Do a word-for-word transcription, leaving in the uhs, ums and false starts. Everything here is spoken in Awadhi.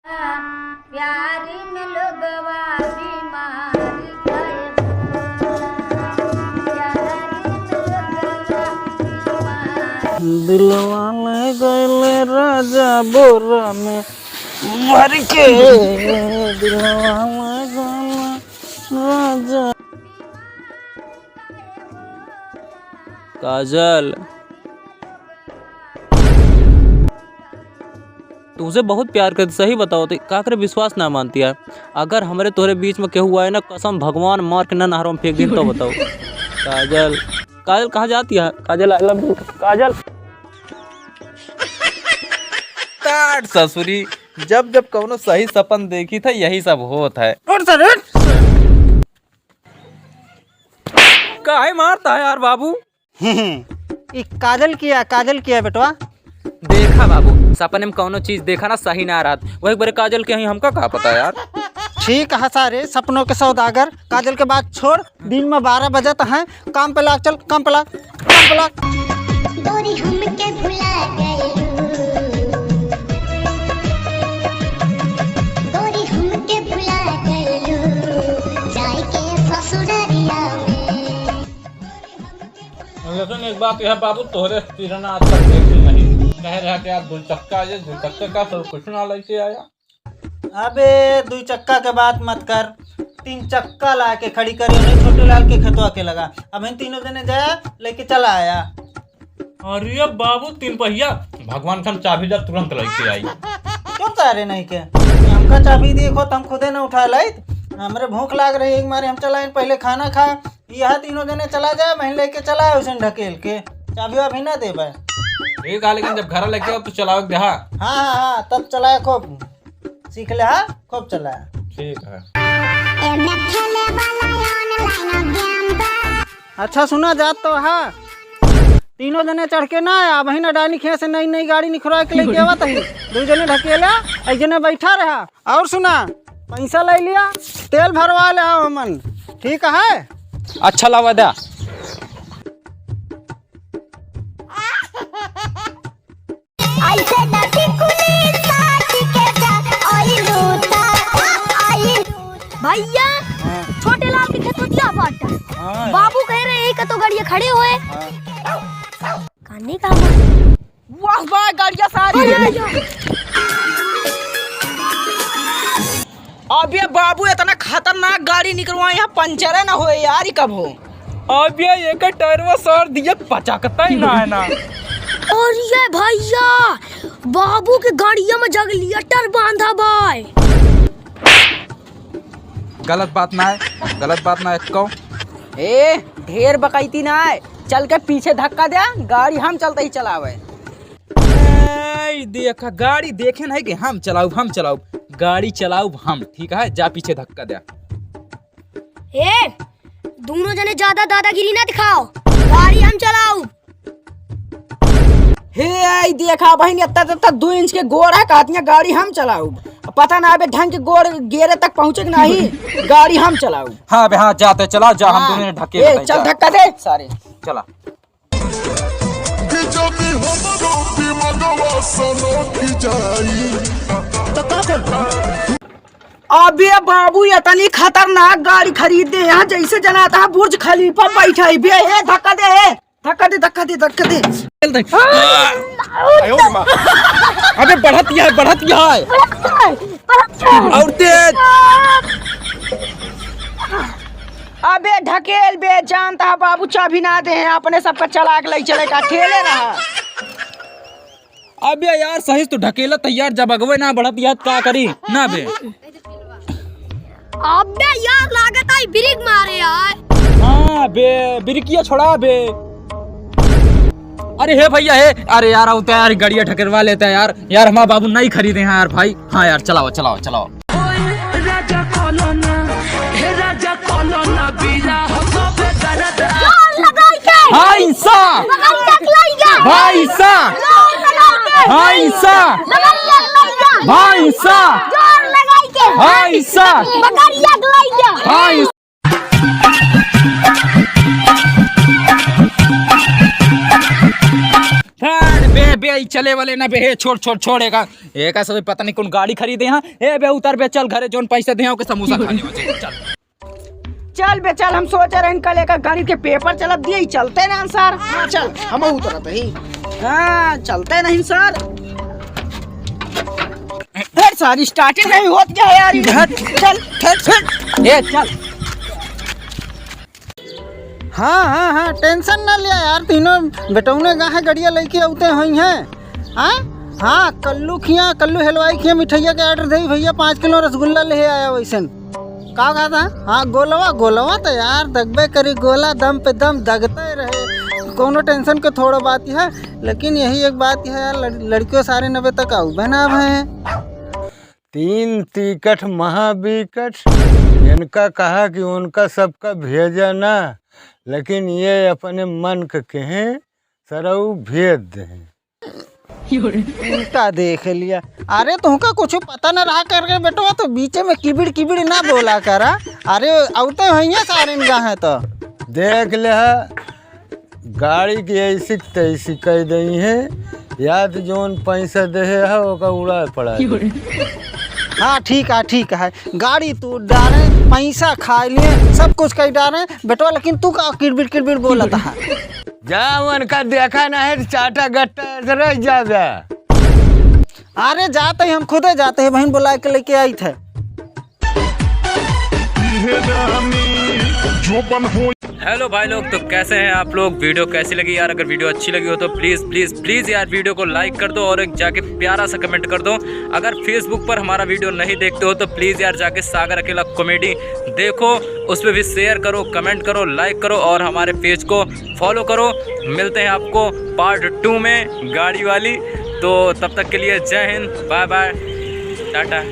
प्यारी में लोगवा बीमार गए बा। प्यारी में लोगवा बीमार। दिलवा ले गइले राजा बोरा में भर के। दिलवा ले गइले राजा। काजल, तुमसे बहुत प्यार करती, सही बताओ तो का करे, विश्वास ना मानती है। अगर हमरे तोहरे बीच में केहू आए ना, कसम भगवान मार के ना नहरों में फेंक दिन तो बताओ। काजल, काजल कहाँ जाती है? काजल, I love you। काजल। काट ससुरी, जब जब कौनो सही सपन देखी था, यही सब होत है। उठ सर, उठ। काहे मारता है यार बाबू? ई काजल किया, काजल किया बेटवा। देखा बाबू, सपने में कौनो चीज देखा ना सही ना रहत, वही बरे काजल के ही, हमका का पता यार। ठीक है सारे सपनों के सौदागर, काजल के बात छोड़, दिन में बारह बजत हैं, काम पे लाग, चल काम पे लाग, काम पे लाग। गोरी हमके भुला गइलू, गोरी हमके भुला गइलू, जाइके ससुररिया में। लेकिन एक बात यह बाबू, तोहरे सिरना आज तक देखी नहीं। कह रहा कि आज दो चक्का, ये दो चक्का का सब कुछ ना लेके आया। अबे, दुई चक्का के बात मत कर, तीन चक्का ला के खड़ी करी, उन्हें छोटे लाल के खेतवा के लगा। अब इन तीनों जने जाया, लेके चला आया। अरे बाबू, तीन पहिया, भगवान के हम चाबी जा तुरंत लेके आई। क्यों सारे नहीं के? हमका चाबी देखो, तो हम खुदे न उठा लाइत। हमरे भूख लाग रही, एक मारे हम चलाइन पहले खाना खा। यहाँ तीनों जने चला जाए, मैं लेके चला आए उसे ढकेल के। चाबी वाबी ना देबे। ठीक है, लेकिन जब घर लेके आओ तो चलाओ दे, हाँ। हाँ, हाँ, हाँ, तब चलाए खूब। सीख ले, हाँ, खूब चला। ठीक है। अच्छा सुना जात तो, हाँ, तीनों जने चढ़ के ना आया, वही ना डाली खेत से नई नई गाड़ी निखरवा के लेके आवत ही। दो जने ढकेला, एक जने बैठा रहा। और सुना, पैसा ले लिया, तेल भरवा ले आओ हमन, ठीक है? अच्छा लावा दा। ऐसे ना टिकुली साथ के जा, आई लूटा, आई। भैया, हाँ। छोटे लाल के खेत होतिया बाटा। हाँ। बाबू कह रहे हैं कि तो गाड़िया खड़े हुए। हाँ। काने का मार? वाह, वाह, गाड़िया सारी। अरे भैया। अबे बाबू, इतना खतरनाक गाड़ी निकलवा, यहाँ पंचर है ना होए यार, ई कब हो? अबे एक टायरवा सार दिए, पचकता ही ना है ना। अरे भैया, बाबू के गाड़िया में जगलिएटर बांधा बाय। गलत बात ना है, गलत बात ना है, कहो। ए, ढेर बकैती ना है, चल के पीछे धक्का दे, गाड़ी हम चलते ही चलावे। ए, देखा, गाड़ी देखे नहीं कि हम चलाउब, हम चलाउब, गाड़ी चलाउब हम, ठीक है, जा पीछे धक्का दे। ए, दोनों जने ज्यादा दादागिरी ना दिखाओ, गाड़ी हम चलाउब। हे, आई देखा बहिन, इतना, इतना दो इंच के गोड़ है, कहतिया गाड़ी हम चलाउब। पता ना अबे ढंग के गोड़ गेरे तक पहुँचे कि नहीं, गाड़ी हम चलाउब। हाँ बे, हाँ, जाते चला, जा, हम हाँ। दोनों ने ढकेल ए, चल धक्का दे सारे। चला। कि जब भी हमरो दिमागवा सनक जाई। तो का करबो? अबे बाबू, इतनी खतरनाक गाड़ी खरीद दे यहाँ, जैसे जनाता है बुर्ज खलीफा बैठा है बे। हे, धक्का दे, हे, धक्का दे, धक्का दे, धक्का दे। चल दे। अबे बढ़त यह है, बढ़त यह है। और तेज। अबे ढकेल बे, जानता है बाबू चाबी ना दे हैं, अपने सबका चला के ले चले का, ठेले रहा। अबे यार सही से तो ढकेलत है यार, जब अगवे ना बढ़त यार का करी ना बे। अबे यार लागत है ब्रेक मारे यार। हाँ बे, ब्रेकिया छोड़ा बे। अरे हे भैया हे, अरे यार, आओ तो यार, गाड़िया ढकेलवा लेते हैं यार। यार, हमारा बाबू नहीं खरीदे हैं यार भाई। हाँ यार, चलाओ, चलाओ, चलाओ। राजा कलो ना, हे राजा कलो ना, बीरा हो गबे दरद। जोर लगाई के। भाई सा। लगाई के, लगाई के। भाई सा। जोर लगाई के। भाई सा। लगाई के, लगाई के। भाई सा। जोर लगाई के। भाई सा। बकरिया लगाई के। भाई ठाड़ बे, बे, चले वाले ना बे, हे, छोड़, छोड़, छोड़, एका, एका सब पता नहीं कौन गाड़ी खरीदे हैं। ए बे, उतर बे, चल घरे, जौन पैसा दे हैं, ओके समोसा खा ले, चल। चल बे, चल, हम सोचे रहन कल एका गाड़ी के paper चलब दिए, ई चलते ना सर। हाँ, चल, हम उतरत ही। हाँ, चलते नहीं सर। अरे सर, start ही नहीं होत क्या है यार? हट, चल, चल, चल। ए, चल। हाँ, हाँ, हाँ, tension ना लिया यार, तीनों बेटौने गा है, गड़िया लइके अउते होइहैं। हाँ, हाँ, कल्लू खिया, कल्लू हलवाई खिया मिठइया के order देई, भइया पाँच किलो रसगुल्ला लेहे आया वइसन। का कहत है? हाँ, गोलवा, गोलवा तो यार दगबे करी, गोला दम पे दम दगते रहे, कौनो tension के थोड़ो बात है। लेकिन यही एक बात है यार, लड़-, लड़कियों सारे नबे तक आउबे ना भए। तीन तीकठ महाबीकठ, इनका कहा कि उनका सबका भेजा ना, लेकिन ये अपने मन के कहें सरऊ भेज दें। उल्टा देख लिया। अरे तुमका कुछ पता न रहा करके बेटवा, तो बीचे में किबिड़ किबिड़ ना बोला करा। अरे अउते होइहैं सारे गा है तो। देख ले, गाड़ी की ऐसी की तैसी कह दई है, या तो जौन पैसा देहे है ओका उड़ा पड़ा है। हाँ ठीक है, ठीक है, गाड़ी तू डारे, पैसा खा लिए, सब कुछ कह डारे बेटवा, लेकिन तू का किड़बिड़ किड़बिड़ बोलत है? जा उनका देखा ना है तो चाटा गट्टा ऐसे रह जाबे। अरे जाते ही हम खुदे जाते हैं, बहन बुला के लेके आई थे। हेलो भाई लोग, तो कैसे हैं आप लोग? वीडियो कैसी लगी यार? अगर वीडियो अच्छी लगी हो तो प्लीज प्लीज प्लीज यार वीडियो को लाइक कर दो और एक जाके प्यारा सा कमेंट कर दो। अगर Facebook पर हमारा वीडियो नहीं देखते हो तो प्लीज यार जाके सागर अकेला कॉमेडी देखो, उस पर भी शेयर करो, कमेंट करो, लाइक करो और हमारे पेज को फॉलो करो। मिलते हैं आपको पार्ट टू में गाड़ी वाली। तो तब तक के लिए जय हिंद, बाय बाय, टाटा।